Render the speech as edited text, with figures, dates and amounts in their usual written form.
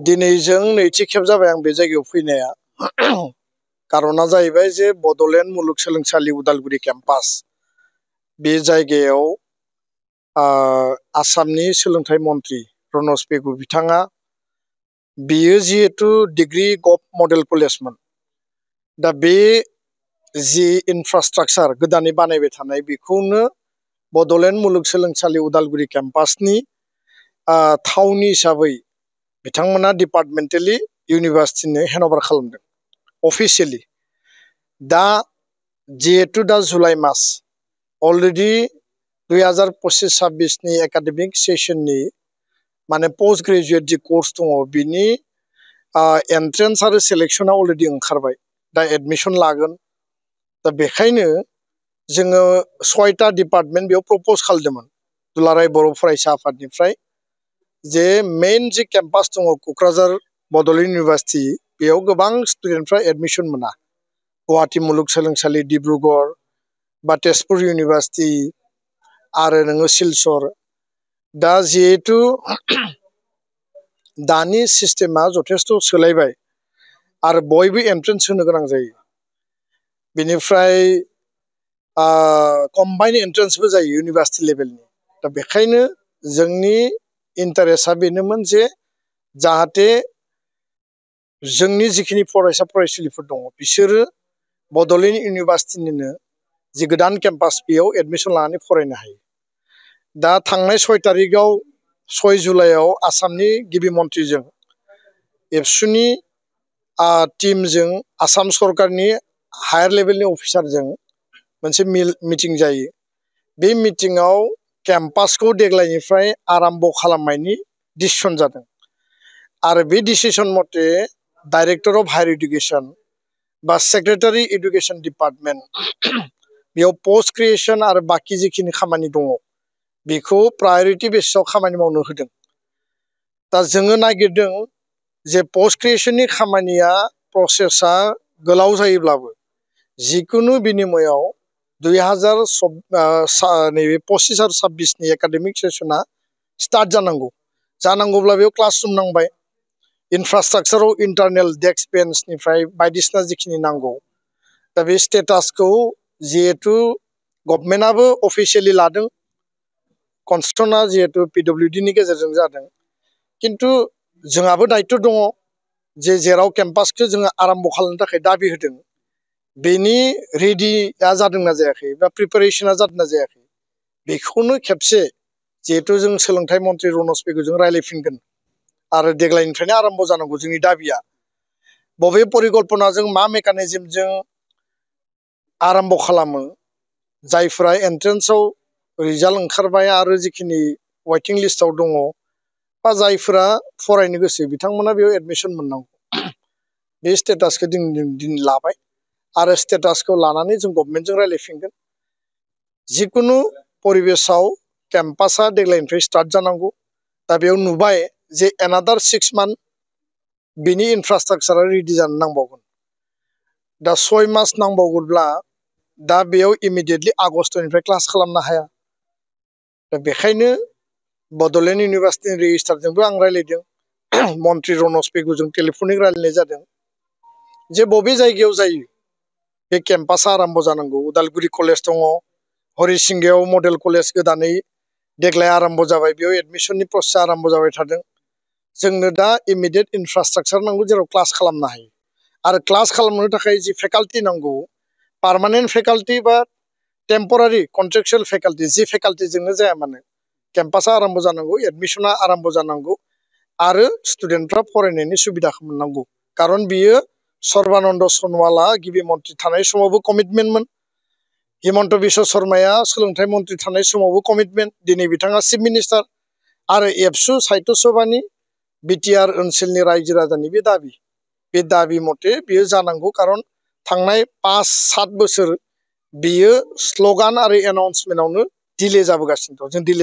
दिनै जों नैथि खेब जाबाय आं बे जायगायाव फैनाया। कारना जाहैबाय जे बड'लेण्ड मुलुगसोलोंसालि उदालगुरि केम्पास बे जायगायाव आसामनि सोलोंथाइ मन्त्रि रनज पेगु बिथाङा बेयो जिहेतु डिग्री गभ मडेल कलेजमोन, दा बे जि इनफ्रास्ट्राक्चार गोदानै बानायबाय थानाय बेखौनो बड'लेण्ड मुलुगसोलोंसालि उदालगुरि केम्पासनि थावनि हिसाबै बिथांमोना डिपार्टमेन्टेलि इउनिभार्सिटिनो हेन्डअभार खालामदों अफिसियेलि। दा जिहेतु दा जुलाइ मास अलरेडि 2025-26 नि एकाडेमिक सेसननि माने पोस्ट ग्रेजुएट जि कर्स दङ बिनि एन्ट्रेन्स आरो सेलेक्सना अलरेडि ओंखारबाय, दा एडमिसन लागोन। दा बेखायनो जोङो 6टा डिपार्टमेन्ट बेयाव प्रपज खालामदोंमोन दुलाराय बर' फरायसा आफादनिफ्राय जे मेइन जि केम्पास दङ क'क्राझार बड'लेण्ड इउनिभार्सिटि बेयाव गोबां स्टुडेन्टफ्रा एडमिसन मोना, गुवाहाटी मुलुगसोलोंसालि, डिब्रुगड़ बा तेजपुर इउनिभार्सिटि आरो नोङो सिलचर। दा जिहेतु दानि सिस्टेमा जथेस्थ' सोलायबाय आरो बयबो एन्ट्रेन्स होनो गोनां जायो, बेनिफ्राय कम्बाइन एन्ट्रेन्सबो जायो इउनिभार्सिटि लेभेलनि। दा बेखायनो जोंनि इन्टारेस्टआ बेनोमोन जे जाहाथे जोंनि जिखिनि फरायसा फरायसुलिफोर दङ बिसोरो बड'लेण्ड इउनिभार्सिटिनिनो जि गोदान केम्पास बेयाव एडमिसन लानानै फरायनो हायो। दा थांनाय 6 तारिखआव 6 जुलाइआव आसामनि गिबि मन्थ्रिजों एबसुनि टीमजों आसाम सरकारनि हायार लेभेलनि अफिसारजों मोनसे मिटिं जायो। बे मिटिङाव केम्पासखौ देग्लायनिफ्राय आराम्भ खालामनायनि डिसिसन जादों आरो बे डिसिसन मथे डाइरेक्टर अफ हायार इडुकेसन बा सेक्रेटारि इडुकेसन डिपार्टमेन्ट बेयाव पस्ट क्रिएसन आरो बाखि जिखिनि खामानि दङ बेखौ प्रायरिटि बेसिसआव खामानि मावनो होदों। दा जोङो नागिरदों जे पस्ट क्रिएसननि खामानिया प्रसेसा गोलाव जायोब्लाबो जिकुनु बिनिमयाव 2025 आरो 26 नि एकाडेमिक सेसना स्टार्ट जानांगौब्ला बेयाव क्लासरुम नांबाय, इनफ्रास्ट्राक्चाराव इन्टारनेल डेस्क बेन्चनिफ्राय बायदिसिना जिखिनि नांगौ। दा बे स्टेटासखौ जिहेतु गभर्नमेन्टआबो अफिसियेलि लादों, कनस्ट्राक्शना जिहेतु PWDनि गेजेरजों जादों, किन्तु जोंहाबो दायित्व दङ जे जेराव केम्पासखौ जोङो आराम्भ खालामनो थाखाय दाबि होदों बेनि रेडिया जादोंना जायाखै बा प्रिपेरेसना जादोंना जायाखै बेखौनो खेबसे जिहेतु जों सोलोंथाइ मन्त्रि रनज पेगुजों रायज्लायफिनगोन आरो देग्लायनिफ्रायनो आराम्भ जानांगौ जोंनि दाबिया। बबे परिकल्पनाजों मा मेकानिजमजों आराम्भ खालामो, जायफोरा एन्ट्रेन्सआव रिजाल्ट ओंखारबाय आरो जिखिनि वेटिं लिस्टआव दङ बा जायफोरा फरायनो गोसो बिथांमोना बेयाव एडमिसन मोननांगौ। बे स्टेटासखौ दिनै लाबाय आरो स्टेटासखौ लानानै जों गभर्नमेन्टजों रायज्लायफिनगोन। जिकुनु परिबेसाव केम्पासआ देग्लायनिफ्राय स्टार्ट जानांगौ। दा बेयाव नुबाय जे एनादार 6 मान्थ बिनि इनफ्रास्ट्राक्चारा रेडि जानो नांबावगोन। दा 6 मास नांबावगोनब्ला दा बेयाव इमिडियेटलि आगस्टनिफ्राय क्लास खालामनो हाया। दा बेखायनो बड'लेण्ड इउनिभार्सिटिनि रेजिस्ट्रारजोंबो आं रायज्लायदों, मन्त्रि रनज पेगुजों टेलिफनिक रायज्लायनाय जादों जे बबे जायगायाव जायो बे केम्पासआ आराम्भ जानांगौ। उदालगुरि कलेज दङ, हरिसिंगायाव मडेल कलेज गोदानै देग्लाय आराम्भ जाबाय, बेयाव एडमिसननि प्रसेसा आराम्भ जाबाय थादों। जोंनो दा इमिडियेट इनफ्रास्ट्राक्चार नांगौ जेराव क्लास खालामनो हायो आरो क्लास खालामनो थाखाय जि फेकाल्टि नांगौ, पार्मानेन्ट फेकाल्टि बा टेम्परारि कन्ट्रेक्चुयेल फेकाल्टि, जि फेकाल्टिजोंनो जाया मानो केम्पासआ आराम्भ जानांगौ, एडमिसना आराम्भ जानांगौ आरो स्टुडेन्टफ्रा फरायनायनि सुबिदाखौ मोननांगौ। कारन बियो सर्बानन्द सनवालआ गिबि मन्थ्रि थानाय समावबो कमिटमेन्टमोन, हिमन्त बिश्व शर्माया सोलोंथाइ मन्थ्रि थानाय समावबो कमिटमेन्ट, दिनै बिथाङा चिफ मिनिस्टार आरो एबसु साहित्य सभानि बिटिआर ओनसोलनि रायजो राजानि बे दाबि मथे बियो जानांगौ। कारन थांनाय 5-7 बोसोर बियो स्लगान आरो एनाउन्समेन्टआवनो डिले जाबोगासिनो दं। जों डिले